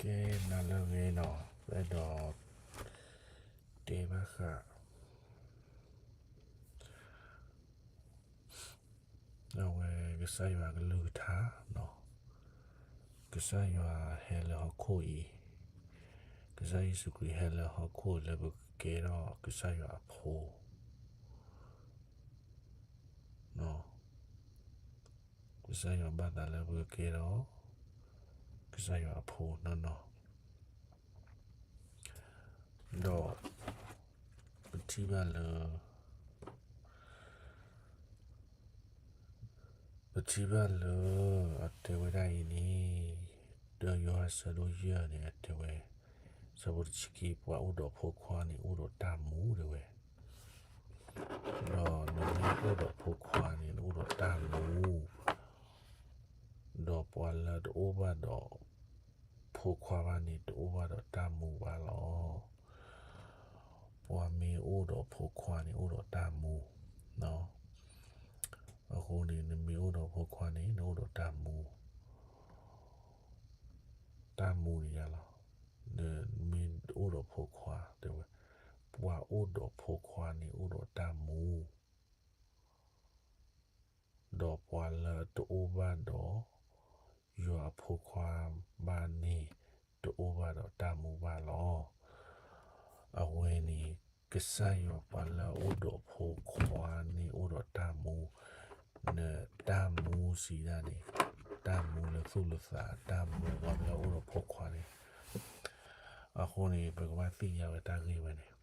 ကဲ နၤလၢအဂ့ၤနီၤ, အဲၣ်ဒိးတဲဘၣ်ဃး အဝဲကစၢ်ယွၤကလုၢ်ကထါနီၤ, ကစၢ်ယွၤဟဲလၢဟီၣ်ခိၣ်အံၤ, ကစၢ်ယ့ၣ်ၡူးခရံာ်ဟဲလၢဟီၣ်ခိၣ်လၢပကကဲထီၣ်ကစၢ်ယွၤအဖိ ကစၢ်ယွၤဘၣ်သးလၢပကကဲထီၣ် ကစၢ်ယွၤအဖိနီၢ်နီၢ်, ဒီးပထံၣ်ဘၣ်လၢ ပထံၣ်ဘၣ်လၢ အတဲဝဲဒၣ်အံၤန့ၣ်, ဒီးယိၤဟၣ်ဆၢဒိၣ်ယဲၢ်န့ၣ် အတဲဝဲ, ဆၢဖိတဆံခံ ပှၤအိၣ်ဒီးဖိခွါန့ၣ် အိၣ်ဒီးတၢ်မူတဲဝဲ, ဒီးနမ့ၢ်အိၣ်ဒီးဖိခွါန့ၣ် နအိၣ်ဒီးတၢ်မူ, ဒီးပှၤလၢတအိၣ်ဘၣ်ဒီး ဖိခွါဘၣ်န့ၣ် တအိၣ်ဘၣ်ဒီးတၢ်မူဘၣ်လီၤ. ပှၤမ့ၢ်အိၣ်ဒီးဖိခွါန့ၣ် အိၣ်ဒီးတၢ်မူ, အဃိန့ၣ် နမ့ၢ်အိၣ်ဒီးဖိခွါန့ၣ် နအိၣ်ဒီးတၢ်မူ, တၢ်မူန့ၣ်ယါလီၤ. နမ့ၢ်အိၣ်ဒီးဖိခွါတဲဝဲ, ပှၤအိၣ်ဒီးဖိခွါန့ၣ် အိၣ်ဒီးတၢ်မူ ဒီးပှၤလၢတအိၣ်ဘၣ်ဒီး ယွၤအဖိခွါဘၣ်န့ၣ် တအိၣ်ဘၣ်ဒီးတၢ်မူဘၣ်လီၤ. အဝဲန့ၣ် ကစၢ်ယွၤပှၤလၢအအိၣ်ဒီးဖိခွါန့ၣ်အိၣ်ဒီးတၢ်မူ, နတၢ်မူစံးဒၣ်န့ၣ်, တၢ်မူလၢသူၣ်လၢသး, တၢ်မူပှၤလၢအအိၣ်ဒီးဖိခွါန့ၣ်, အဃိန့ၣ် ပကဘၣ်သ့ၣ်ညါဝဲတၢ်ဂ့ၢ်ဝဲန့ၣ်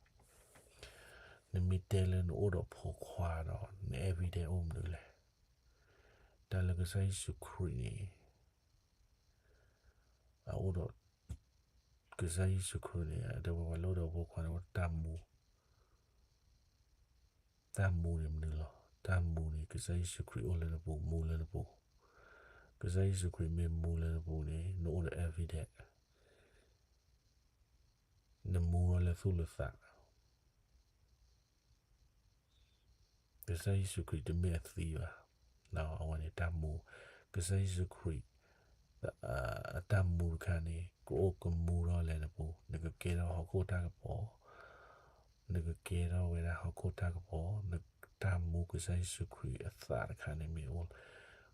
နမ့ၢ်တဲလၢနအိၣ်ဒီးဖိခွါဒီး န evidence အိၣ်မနုၤလဲၣ်. တၢ်လၢကစၢ်ယ့ၣ်ၡူးခရံာ်န့ၣ်, အအိၣ်ဒီး, ကစၢ်ယ့ၣ်ၡူးခရံာ်န့ၣ် အတဲဝဲပှၤလၢအိၣ်ဒီးဖိခွါန့ၣ် အိၣ်ဒီးတၢ်မူ, တၢ်မူန့ၣ်မနုၤလီၤ. တၢ်မူန့ၣ် ကစၢ်ယ့ၣ်ၡူးခရံာ်အိၣ်လၢနပူၤ မူလၢနပူၤ, ကစၢ်ယ့ၣ်ၡူးခရံာ်မ့ၢ်မူလၢနပူၤန့ၣ် နအိၣ်ဒီး evidence, နမူထီၣ်လၢသူၣ်လၢသး ကစၢ်ယ့ၣ်ၡူးခရံာ်တမ့ၢ်အသံဘၣ်. အဝဲန့ၣ်တၢ်မူ, ကစၢ်ယ့ၣ်ၡူးခရံာ် အတၢ်မူတခါန့ၣ် ကအိၣ်ကမူထီၣ်လဲၤနပူၤ, နကကဲထီၣ်ဟီၣ်ခိၣ်တၢ်ကပီၤ, နကကဲထီၣ်ဝဲဒၣ်ဟီၣ်ခိၣ်တၢ်ကပီၤ, နတၢ်မူကစၢ်ယ့ၣ်ၡူးခရံာ်အသးတခါန့ၣ်မ့ၢ်အိၣ်,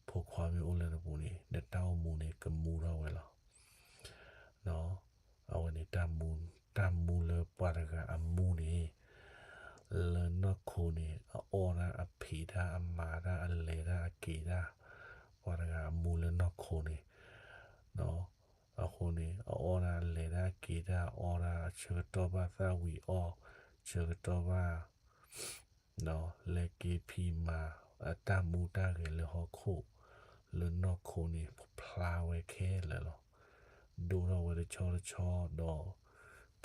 ဖိခွါမ့ၢ်အိၣ်လၢနပူၤန့ၣ် နတၢ်အိၣ်မူန့ၣ်ကမူထီၣ်ဝဲလီၤ. အဝဲန့ၣ်တၢ်မူ, တၢ်မူလၢပှၤတဂၤအမူန့ၣ်, လၢနီၢ်ခိန့ၣ် အအီၣ်တၢ် အဖံးတၢ် အမၤတၢ် အလဲၤတၢ် အက့ၤတၢ်, ပှၤတဂၤအမူလၢနီၢ်ခိန့ၣ်, အဃိန့ၣ် အအီၣ်တၢ် အလဲၤတၢ် အက့ၤတၢ် အအီၣ်တၢ် ဆၢကတီၢ်ဘၣ်သၣ်ဝံၤအီၣ်, ဆၢကတီၢ်ဘၣ် လဲၤက့ၤဖံးမၤ အတၢ်မူတၢ်ဂဲၤလၢဟီၣ်ခိၣ် လၢနီၢ်ခိန့ၣ် ဖျါဝဲခဲလၢာ်လီၤ. ဒိၣ်ထီၣ်ဝဲတဆီတဆီဒီး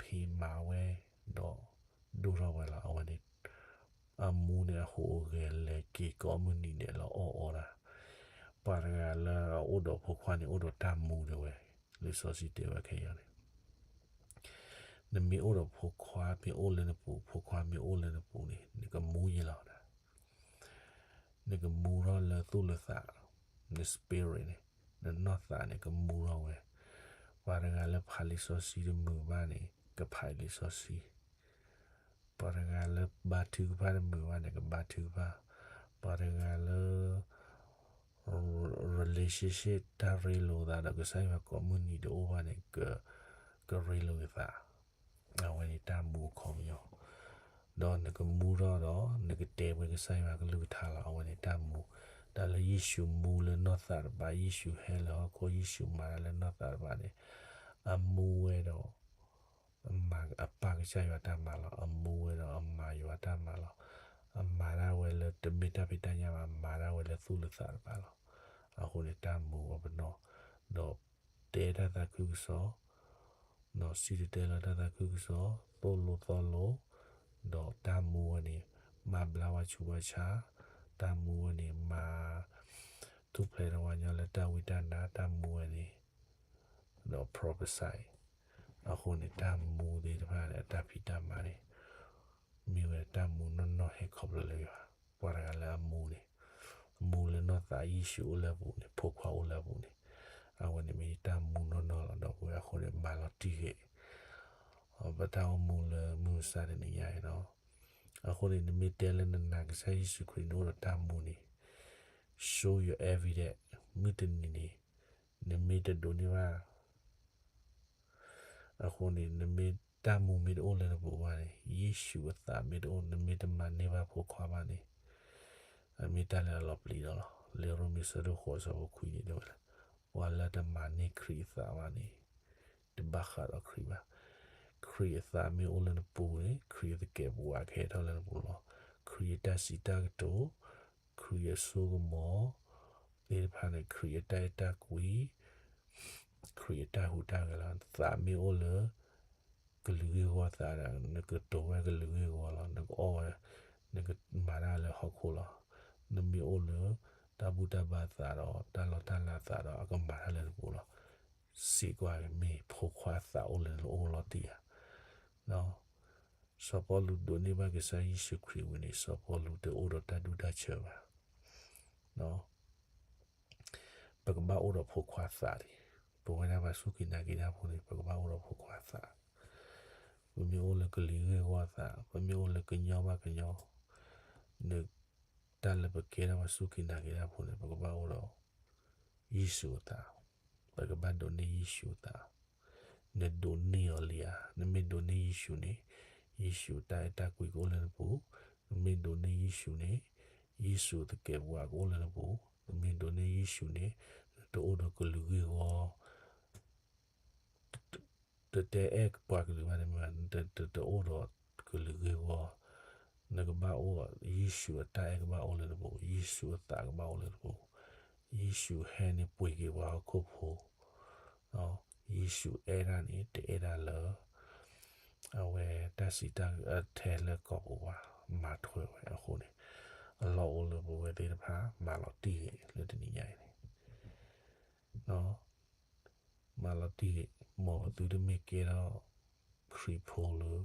ဖံးမၤဝဲ ဒီးဒိၣ်ထီၣ်ဝဲလီၤ. အဝဲန့ၣ် အမူန့ၣ်အဟူးအဂဲၤလဲၤက့ၤကိးမုၢ်နံၤဒဲးလီၤအီၣ်အီတၢ်, ပှၤတဂၤလၢအအိၣ်ဒီးဖိခွါန့ၣ် အိၣ်ဒီးတၢ်မူဒၣ်ဝဲ, လံာ်စီဆှံတဲဝဲခဲအံၤန့ၣ် နမ့ၢ်အိၣ်ဒီးဖိခွါမ့ၢ်အိၣ်လၢနပူၤ, ဖိခွါမ့ၢ်အိၣ်လၢနပူၤန့ၣ် နကမူယဲလီၤ. နကမူထီၣ်လၢသူၣ်လၢသး, န spirit န့ၣ်, နနီၢ်သးန့ၣ် ကမူထီၣ်ဝဲ. ပှၤတဂၤလၢဖးလံာ်စီဆှံတမုာ်ဘၣ်န့ၣ် ကဖးလံာ်စီဆှံ, ပှၤတဂၤလၢဘါထုကဖၣ်တမုာ်ဘၣ်န့ၣ် ကဘါထုကဖၣ်, ပှၤတဂၤလၢ relationship တၢ်ရ့လိာ်သးဒီးကစၢ်ယွၤကိးမုၢ်နံၤတအိၣ်ဘၣ်န့ၣ် ကရ့လိာ်က့ၤသး, အဝဲန့ၣ်တၢ်မူအခီပညီ, ဒီးနကမူထီၣ်ဒီး နကတဲဝဲကစၢ်ယွၤကလုၢ်ကထါလီၤ. အဝဲန့ၣ်တၢ်မူ, တၢ်လၢယ့ၣ်ၡူးမူလၢနီၢ်သးတဖၣ်, ယ့ၣ်ၡူးဟဲလၢဟီၣ်ခိၣ်, ယ့ၣ်ၡူးမၤတၢ်လၢနီၢ်သးတဖၣ်န့ၣ်, အမူဝဲဒီး အမၤအပၢ်ကစၢ်ယွၤတၢ်မၤလီၤ. အမူဝဲဒီးအမၤယွၤတၢ်မၤလီၤ. အမၤတၢ်ဝဲလၢတမ့ၢ်တၢ်ဖံးတၢ်ညၣ်ဘၣ်, အမၤတၢ်ဝဲလၢသူၣ်လၢသးတဖၣ်လီၤ. အဃိန့ၣ်တၢ်မူအပနီၣ်, ဒီးတဲတၢ်သးခုကစီၣ်, ဒီးစံၣ်တဲၤတဲလီၤတၢ်သးခုကစီၣ်, သိၣ်လိသီလိ, ဒီးတၢ်မူဝဲန့ၣ် မၤဘျါဝဲဆူးဝဲဆါ, တၢ်မူဝဲန့ၣ် မၤ ထူၣ်ဖျဲးထီၣ်ဝဲညီလၢတၢ်ဝံတၢ်နါ, တၢ်မူဝဲန့ၣ် ဒီး prophesy အဃိန့ၣ် တၢ်မူသ့ၣ်တဖၣ်န့ၣ် အတၢ်ဖံးတၢ်မၤန့ၣ် မ့ၢ်ဝဲတၢ်မူနီၢ်နီၢ်ဟဲခီဖျိလၢယွၤ, ပှၤတဂၤလၢအမူန့ၣ်, မူလၢနီၢ်သး, ယ့ၣ်ၡူးအိၣ်လၢအပူၤန့ၣ်, ဖိခွါအိၣ်လၢအပူၤန့ၣ်, အဝဲန့ၣ်မ့ၢ်တၢ်မူနီၢ်နီၢ်လီၤ. ဒီပုၢ်ဝဲၢ်, အဃိန့ၣ် မၤ နမၤလီၤတံၢ်ဂ့ၤ ပတၢ်အိၣ်မူလၢမုၢ်မဆါတနံၤညါအံၤလီၤ. အဃိန့ၣ် နမ့ၢ်တဲလၢနနာ်ကစၢ်ယ့ၣ်ၡူးခရံာ် နအိၣ်ဒီးတၢ်မူန့ၣ် show your evidence မုၢ်တနံၤန့ၣ် နမ့ၢ်တဒိးန့ၢ်ဘၣ် အဃိန့ၣ် နမ့ၢ်တၢ်မူမ့ၢ်တအိၣ်လၢနပူၤဘၣ်န့ၣ် ယ့ၣ်ၡူးအသးမ့ၢ်တအိၣ် နမ့ၢ်တမၤန့ၢ်ဘၣ်ဖိခွါဘၣ်န့ၣ် အမ့ၢ်တၢ်လၢအလီၤပျံၤဒီးလီၤ. လံာ်ရိမ့ၤဆၢဒိၣ်ဃိးဆၢဖိခွံန့ၣ်တဲဝဲလၢ ပှၤလၢတမၤန့ၢ်ခရံာ်အသးဘၣ်န့ၣ် တဘၣ်ဃးဒီးခရံာ်ဘၣ်. ခရံာ်အသးမ့ၢ်အိၣ်လၢနပူၤန့ၣ် ခရံာ်အသကဲးပဝးကဟဲထီၣ်လၢနပူၤလီၤ. ခရံာ်အတၢ်စံးတၢ်ကတိၤ ခရံာ်အစိကမီၤ သ့ၣ်တဖၣ်န့ၣ် ခရံာ်အတၢ်အဲၣ်တၢ်ကွံ ခရံာ်အတၢ်ဟူးတၢ်ဂဲၤလီၤ. သးမ့ၢ်အိၣ်လၢ ကလုာ်ဂ့ၢ်ဝီသးဒီး နကတိၤဝဲကလုာ်ဂ့ၢ်ဝီလီၤ. နကအီၣ်ဝဲ နကမၤတၢ်လၢဟီၣ်ခိၣ်လီၤ. နမ့ၢ်အိၣ်လၢ တၢ်ဘူၣ်တၢ်ဘါသးဒီး တၢ်လီၢ်တၢ်လၤသးဒီး အကမၤတၢ်လၢနပူၤလီၤ. စံးကွၢ်မ့ၢ်ဖိခွါအသးအိၣ်လၢနအိၣ်လီၤတံၢ်ဧါ. စီၤပီလူးဒိးန့ၢ်ဘၣ်ကစၢ်ယ့ၣ်ၡူးခရံာ်ဝံၤန့ၣ် စီၤပီလူးတအိၣ်ဒီးတၢ်ဒူၣ်တၢ်ဆၢဘၣ်. ပကဘၣ်အိၣ်ဒီးဖိခွါသးလံ. ပဝဲဒၣ်ပှၤစူၢ်က့ၤနာ်က့ၤတၢ်ဖိန့ၣ် ပကဘၣ်အိၣ်ဒီးဖိခွါသး. ပမ့ၢ်အိၣ်လၢကလုာ်ဂ့ၢ်ဝီသး, ပမ့ၢ်အိၣ်လၢကညီဘၣ်ကညီ, န, တၢ်လၢပကဲထီၣ်ပှၤစူၢ်က့ၤနာ်က့ၤတၢ်ဖိန့ၣ် ပကဘၣ်အိၣ်ဒီး ယ့ၣ်ၡူးအသး, ပကဘၣ်ဒိးန့ၢ်ယ့ၣ်ၡူးအသး. နဒိးန့ၢ်အီၤလံဧါ. နမ့ၢ်ဒိးန့ၢ်ယ့ၣ်ၡူးန့ၣ်, ယ့ၣ်ၡူးအတၢ်အဲၣ်တၢ်ကွံကအိၣ်လၢနပူၤ. နမ့ၢ်ဒိးန့ၢ်ယ့ၣ်ၡူးန့ၣ်, ယ့ၣ်ၡူးအသကဲးပဝးကအိၣ်လၢနပူၤ. နမ့ၢ်ဒိးန့ၢ်ယ့ၣ်ၡူးန့ၣ်, နတအိၣ်ဒီးကလုာ်ဂ့ၢ်ဝီ တတဲအဲၣ်ပှၤကလုာ်ဘၣ်န့ၣ်မ့ၢ်, တအိၣ်ဒီးကလုာ်ဂ့ၢ်ဝီ, နကဘၣ်အိၣ်, ယ့ၣ်ၡူးအတၢ်အဲၣ်ကဘၣ်အိၣ်လၢနပူၤ, ယ့ၣ်ၡူးအသးကဘၣ်အိၣ်လၢနပူၤ, ယ့ၣ်ၡူးဟဲန့ၣ်ပှ့ၤက့ၤပှၤဟီၣ်ခိၣ်ဖိ, ယ့ၣ်ၡူးအဲၣ်ဒၣ်န့ၣ် တအဲၣ်ဒၣ်လၢ အဝဲတၢ်စံးတၢ်ထဲလၢကိာ်ပူၤဘၣ်, မၤထွဲဝဲအဃိန့ၣ်, အလီၢ်အိၣ်လၢပဝဲသ့ၣ်တဖၣ် မၤလီၤတံၢ်ဂ့ၤလၢတနံၤညါအံၤန့ၣ် မၤလီၤတံၢ်ဂ့ၤ, မ်ပသုတမ့ၢ်ကဲထီၣ် ခရံာ်ဖိလၢ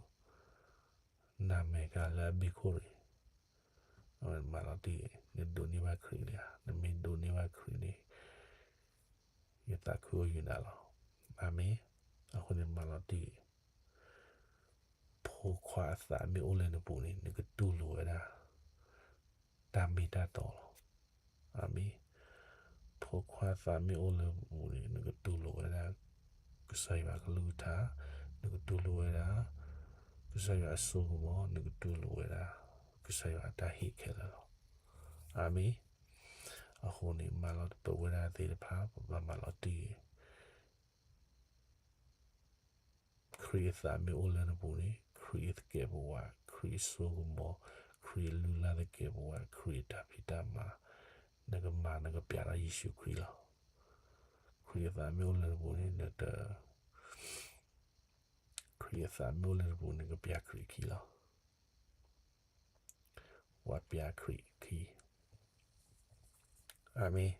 နမဲာ်ကလၢအဘ့ၣ်ခိၣ်န့ၣ်, မၤလီၤတံၢ်ဂ့ၤ, နဒိးန့ၢ်ဘၣ်ခရံာ်လံဧါ. နမ့ၢ်ဒိးန့ၢ်ဘၣ်ခရံာ်န့ၣ်, ယသးခုအိၣ်ယုာ်နၤလီၤ. အၤမ့ၣ်. အဃိန့ၣ်မၤလီၤတံၢ်ဂ့ၤ, ဖိခွါအသးမ့ၢ်အိၣ်လၢနပူၤန့ၣ် နကတူၢ်လိာ်ဝဲဒၣ် တၢ်မ့ၢ်တၢ်တီလီၤ. အၤမ့ၣ်. ဖိခွါသးမ့ၢ်အိၣ်လၢနပူၤန့ၣ် နကတူၢ်လိာ်ဝဲဒၣ် ကစၢ်ယွၤအကလုၢ်ကထါ, နကတူၢ်လိာ်ဝဲဒၣ် ကစၢ်ယွၤအစိကမီၤ, နကတူၢ်လိာ်ဝဲဒၣ် ကစၢ်ယွၤအတၢ်ဟ့ၣ်ခဲလၢာ်လီၤ. အၤမ့ၣ်. အဃိန့ၣ် မၤလီၤပဝဲဒၣ်သ့ၣ်တဖၣ် ပဘၣ်မၤလီၤတံၢ်ဂ့ၤ ခရံာ်အသးမ့ၢ်အိၣ်လၢနပူၤန့ၣ် ခရံာ်အသကဲးပဝး, ခရံာ်အစိကမီၤ, ခရံာ်အလုၢ်အလၢ်သကဲးပဝး, ခရံာ်အတၢ်ဖံးတၢ်မၤ, နကမၤ နကပျးဒီးယ့ၣ်ၡူးခရံာ်လီၤ. ခရံာ်အသးမ့ၢ်အိၣ်လၢနပူၤန့ၣ် နတ, ခရံာ်အသးမ့ၢ်အိၣ်လၢနပူၤန့ၣ် နကပျးခရံာ်ခံလီၤ. ပှၤပျးခရံာ်ခံ. အၤမ့ၣ်.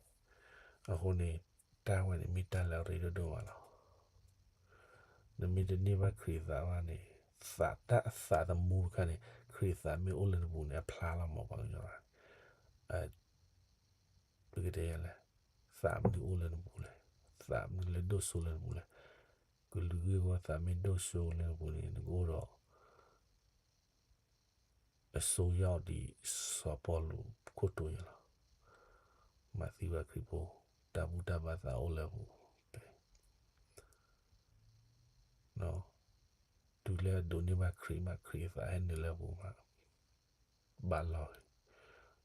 အဃိန့ၣ် တၢ်ဝဲန့ၣ်မ့ၢ်တၢ်လၢအရ့ဒိၣ်ဒိၣ်မးလီၤ. နမ့ၢ်တန့ၢ်ဘၣ်ခရံာ်အသးဘၣ်န့ၣ်, သးတၢ်အသးသမူတခါန့ၣ် ခရံာ်အသးမ့ၢ်အိၣ်လၢနပူၤန့ၣ် အဖျါလီၤမး ပှၤကညီ, ပကတဲယၤလဲၣ်, သးမနုၤအိၣ်လၢနပူၤလဲၣ်, သးမနုၤလၢဒိၣ်စိလၢနပူၤလဲၣ်. ကလုာ်ဂ့ၢ်ဝီသးမ့ၢ်ဒိၣ်စိလၢနပူၤန့ၣ် နကအိၣ်ဒီး အစိယီၢ်ဒ်စီၤပီလူးခိၣ်တိယဲလီၤ. မၤသံဘၣ်ခရံာ်ဖိ, တၢ်ဘူၣ်တၢ်ဘါသးအိၣ်လၢအပူၤ, တုၤလၢအဒိးန့ၢ်ဘၣ်ခရံာ်မး ခရံာ်အသးဟဲနုာ်လၢအပူၤမး, ဘၣ်လီၤ.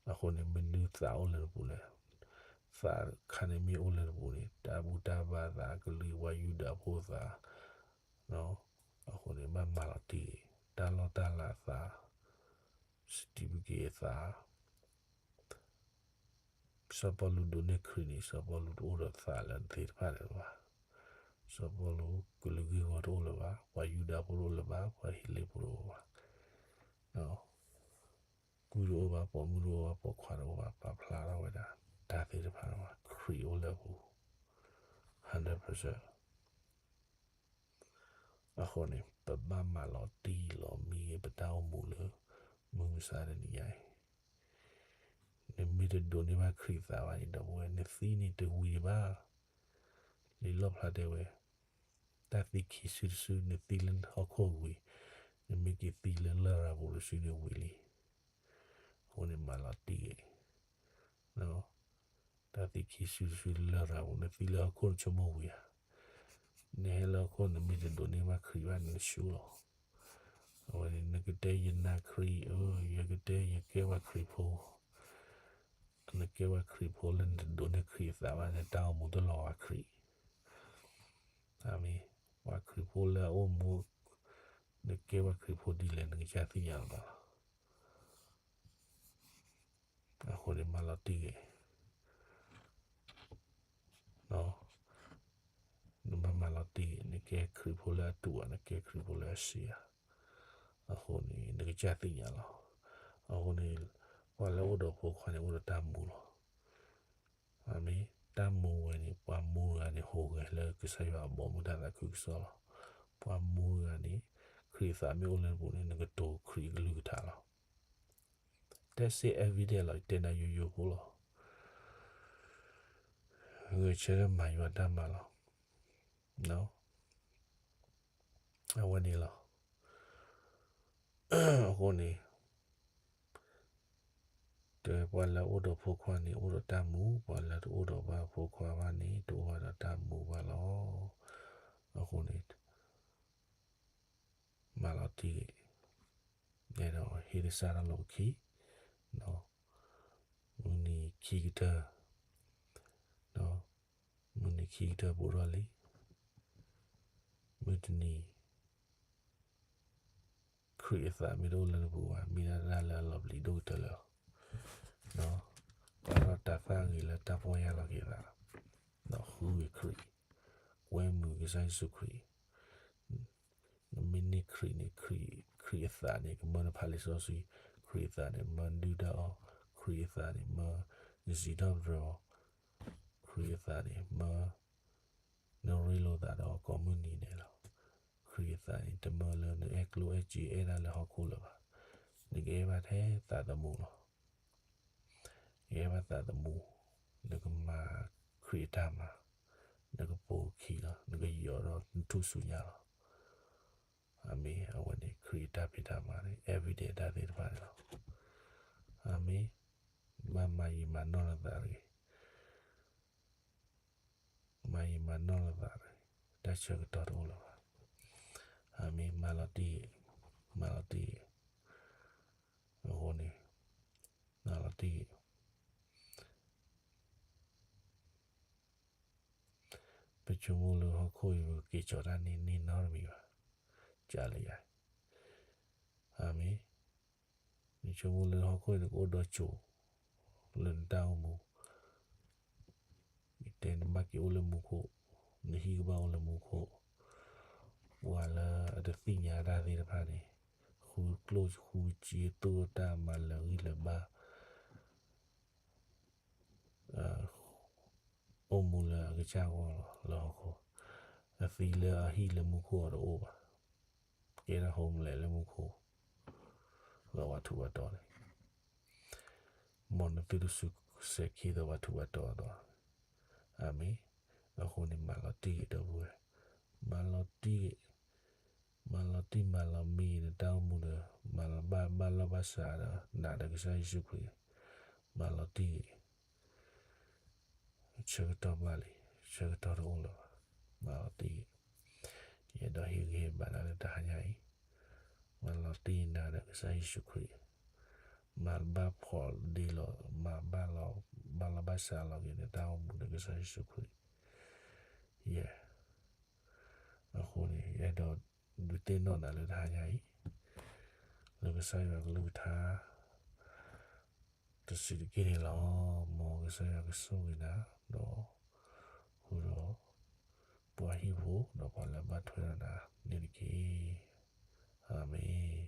အဃိန့ၣ် မနုၤသးအိၣ်လၢနပူၤလဲၣ်. သးခါန့ၣ်မ့ၢ်အိၣ်လၢနပူၤန့ၣ် တၢ်ဘူၣ်တၢ်ဘါသး ကလုာ်ဝါယူဒၤဖိသး အဃိန့ၣ် ဘၣ်မၤလီၤတံၢ်ဂ့ၤ, တၢ်လီၢ်တၢ်လၤသး, စတံဖက့ၢ်အသး, စီၤပီလူးဒိးန့ၢ်ခရံာ်န့ၣ် စီၤပီလူးတအိၣ်ဒီးသးလၢသ့ၣ်တဖၣ်န့ၣ်ဘၣ်. စီၤပီလူး ကလုာ်ဂ့ၢ်ဝီတအိၣ်လၢၤဘၣ်, ပှၤယူဒၤဖိတအိၣ်လၢၤဘၣ်, ပှၤဟ့းလ့ၣ်ဖိတအိၣ်ဘၣ်, ကုၢ်တအိၣ်ဘၣ်, ပိာ်မုၣ်တအိၣ်ဘၣ်, ပိာ်ခွါတအိၣ်ဘၣ်, ပာ်ဖျါထီၣ်ဝဲဒၣ် တၢ်သ့ၣ်တဖၣ်န့ၣ်ဘၣ်, ခရံာ်အိၣ်လၢအပူၤ hundred percent. အဃိန့ၣ် ပဘၣ်မၤလီၤတံၢ်လီၤမံဂ့ၤ ပတၢ်အိၣ်မူလၢ မုၢ်မဆါတနံၤညါအံၤ, နမ့ၢ်တဒိးန့ၢ်ဘၣ်ခရံာ်သးဘၣ်န့ၣ် ဒီပုၢ်ဝဲၢ် နသံန့ၣ်တဝံၤဒံးဘၣ်. လံာ်လီၣ်ဖျါတဲဝဲ, တၢ်သံခံစုတစု နသံလၢဟီၣ်ခိၣ်ဝံၤ, နမ့ၢ်က့ၤသံလၢလရာ်ပူၤတစုန့ၣ်ဝံၤလံ. အဃိန့ၣ်မၤလီၤတံၢ်ဂ့ၤ, တၢ်သံခံစုတစုလၢလရာ်ပူၤ နသံလၢဟီၣ်ခိၣ်နဆိကမိၣ်ဝံၤဧါ, နဟဲလၢဟီၣ်ခိၣ်နမ့ၢ်တဒိးန့ၢ်ဘၣ်ခရံာ်ဘၣ်န့ၣ် နဆူၣ်လီၤ. အဝဲန့ၣ် နကတဲယနာ်ခရံာ်ဧၢ, ယကတဲယကဲဝဲခရံာ်ဖိ, နကဲဝဲခရံာ်ဖိလၢနတဒိးန့ၢ်ခရံာ်အသးဘၣ်န့ၣ် တၢ်အိၣ်မူတလီၤဂာ်ခရံာ်. အၤမ့ၣ်. ပှၤခရံာ်ဖိလၢအအိၣ်မူ, နကဲဝဲခရံာ်ဖိဒ်လဲၣ် နကစၢ်သ့ၣ်ညါလီၤဘၣ်လီၤ. အဃိန့ၣ်မၤလီၤတံၢ်ဂ့ၤ, နဘၣ်မၤလီၤတံၢ်ဂ့ၤ, နကဲခရံာ်ဖိလၢအတူၢ်ဧါ, နကဲခရံာ်ဖိလၢအစံးဧါ. အဃိန့ၣ် နကစၢ်သ့ၣ်ညါလီၤ. အဃိန့ၣ် ပှၤလၢအိၣ်ဒီးဖိခွါန့ၣ် အိၣ်ဒီးတၢ်မူလီၤ. အၤမ့ၣ်. တၢ်မူဝဲန့ၣ် ပှၤမူတဂၤန့ၣ် ဟူးဂဲၤလၢကစၢ်ယွၤအဘီအမုၢ်တၢ်သးခုကစီၣ်လီၤ. ပှၤမူတဂၤန့ၣ် ခရံာ်အသးမ့ၢ်အိၣ်လၢနပူၤန့ၣ် နကတိၤခရံာ်အကလုၢ်ကထါလီၤ. တၢ်စ့ evidence လီၤ, ယတဲနၤယိယိဖိလီၤ. ဂဲၤဆၢထၢၣ်မၤယွၤတၢ်မၤလီၤ. အဝဲန့ၣ်လီၤ. အဃိန့ၣ် တဲပှၤလၢအအိၣ်ဒီးဖိခွါန့ၣ် အိၣ်ဒီးတၢ်မူ, ပှၤလၢတအိၣ်ဒီးဘၣ်ဖိခွါဘၣ်န့ၣ် တအိၣ်ဘၣ်ဒီးတၢ်မူဘၣ်လီၤ. အဃိန့ၣ် မၤလီၤတံၢ်ဂ့ၤ, အဲၣ်ဒိးဟ့ၣ်သဆၣ်ထီၣ်လၢပခံ, မုၢ်နံၤခံကတၢၢ်, မုၢ်နံၤခံကတၢၢ်ဘူးထီၣ်လံ, မုၢ်တနံၤ ခရံာ်အသးမ့ၢ်တအိၣ်လၢနပူၤဘၣ် မ့ၢ်ဒၣ်တၢ်လၢအလီၤပျံၤဒိၣ်ကတၢၢ်လၢာ်လီၤ. ပာ်ထီၣ်တၢ်သၣ်ဂ့ၤလၢတၢ်ပီၢ်ယၢ်လီၤက့ၤသး, ဒီးဃုဂ့ၤခရံာ်, ကွဲမုာ်ကစၢ်ယ့ၣ်ၡူးခရံာ်, နမ့ၢ်န့ၢ်ခရံာ်န့ၣ် ခရံာ်အသးန့ၣ် ကမၢနဖးလံာ်စီဆှံ, ခရံာ်အသးန့ၣ် မၢဒုၣ်ဒါအီၤ, ခရံာ်အသးန့ၣ် မၢနစံးထီၣ်ပတြၢၤအီၤ, ခရံာ်အသးန့ၣ် မၢ နရ့လိာ်သးဒီးကိးမုၢ်နံၤဒဲးလီၤ. ခရံာ်အသးန့ၣ် တမၢလၢနအဲၣ်ကျိၣ်အဲၣ်စ့အဲၣ်တၢ်လၢဟီၣ်ခိၣ်လၢၤဘၣ်. နကအဲၣ်ဘၣ်ထဲသးသမူလီၤ. နကအဲၣ်ဘၣ်သးသမူ, နကမၤခရံာ်အတၢ်မၤ, နကပိာ်ခံလီၤ, နကယီၤဒီးနထူၣ်ဆူညါလီၤ. အၤမ့ၣ်. အဝဲန့ၣ်ခရံာ်အတၢ်ဖံးတၢ်မၤန့ၣ် evidence တၢ်သ့ၣ်တဖၣ်န့ၣ်လီၤ. အၤမ့ၣ်. ဘၣ်မၤယံာ်မၤနီၢ်လၢသးတဂ့ၤ, မၤယံာ်မၤနီၢ်လၢသးတဂ့ၤ, တၢ်ဆၢကတီၢ်တအိၣ်လၢၤဘၣ်. အၤမ့ၣ်. မၤလီၤတံၢ်ဂ့ၤ, မၤလီၤတံၢ်ဂ့ၤ. အဃိန့ၣ် မၤလီၤတံၢ်ဂ့ၤ. ပဆိကမိၣ်လၢဟီၣ်ခိၣ်အံၤ ပကက့ၤကၠီၤတၢ်န့ၣ် န့ၢ်နီတမံၤဘၣ်. ကးလၢယၤ, အၤမ့ၣ်. နဆိကမိၣ်လၢဟီၣ်ခိၣ်အံၤ နကအိၣ်ဒီးစိၤ လၢနတၢ်အိၣ်မူ, တဲနဘၣ်က့ၤအိၣ်လၢမူခိၣ်, နဟံၣ်ကဘၣ်အိၣ်လၢမူခိၣ်, ပှၤလၢအတသ့ၣ်ညါတၢ်သ့ၣ်တဖၣ်န့ၣ် ဃုကျိၣ်ဃုစ့ သူၣ်တၢ်မၤလၢာ်ဂံၢ်လၢာ်ဘါ အိၣ်မူလၢအကစၢ်ဂီၢ်လီၤ လၢဟီၣ်ခိၣ်, အသံလၢအဟံၣ်လၢမူခိၣ်အီၤတအိၣ်ဘၣ်, ကဲထီၣ် homeless လၢမူခိၣ်, လၢပှၤထူးပှၤတီၤန့ၣ်, မ်နသုတစူးစဲးခံဒီးပှၤထူးပှၤတီၤအသိး, အၤမ့ၣ်. အဃိန့ၣ် မၤလီၤတံၢ်ဂ့ၤ ဒီပုၢ်ဝဲၢ်, မၤလီၤတံၢ်ဂ့ၤ မၤလီၤတံၢ်မၤလီၤမံၤနတၢ်အိၣ်မူဒီး မၤလီၤဘၣ်ဘၣ်လီၢ်ဘၣ်စးဒီး နးဒီးကစၢ်ယ့ၣ်ၡူးခရံာ်, မၤလီၤတံၢ်ဂ့ၤ, ဆၢကတီၢ်ဘၣ်လံ, ဆၢကတီၢ်တအိၣ်လၢၤဘၣ်, မၤလီၤတံၢ်ဂ့ၤ, ယအဲၣ်ဒိးဟ့ၣ်ဂံၢ်ဟ့ၣ်ဘါနၤလၢတဟါညါအံၤ, မၤလီၤတံၢ်နၤဒီးကစၢ်ယ့ၣ်ၡူးခရံာ်, မၤဘၣ်ဖှီၣ်ဒ့လီၤ, မၤဘၣ်လီၤ, ဘၣ်လီၤဘၣ်စးလီၤက့ၤနတၢ်အိၣ်မူဒီးကစၢ်ယ့ၣ်ၡူးခရံာ်, ယဲ အဃိန့ၣ် ယအဲၣ်ဒိးဒုးသ့ၣ်နီၣ်နၤလၢတဟါညါအံၤ, လၢကစၢ်ယွၤကလုၢ်ကထါ တစူးတက့ၢ်န့ၣ်လီၤ. မ်ကစၢ်ယွၤကဆိၣ်ဂ့ၤနၤ, ဒီး ဃုာ်ဒီး ပှၤဟံၣ်ဖိ ဒီးပှၤလၢအဘၣ်ထွဲဒီးနၤန့ၣ်တက့ၢ်. အၤမ့ၣ်.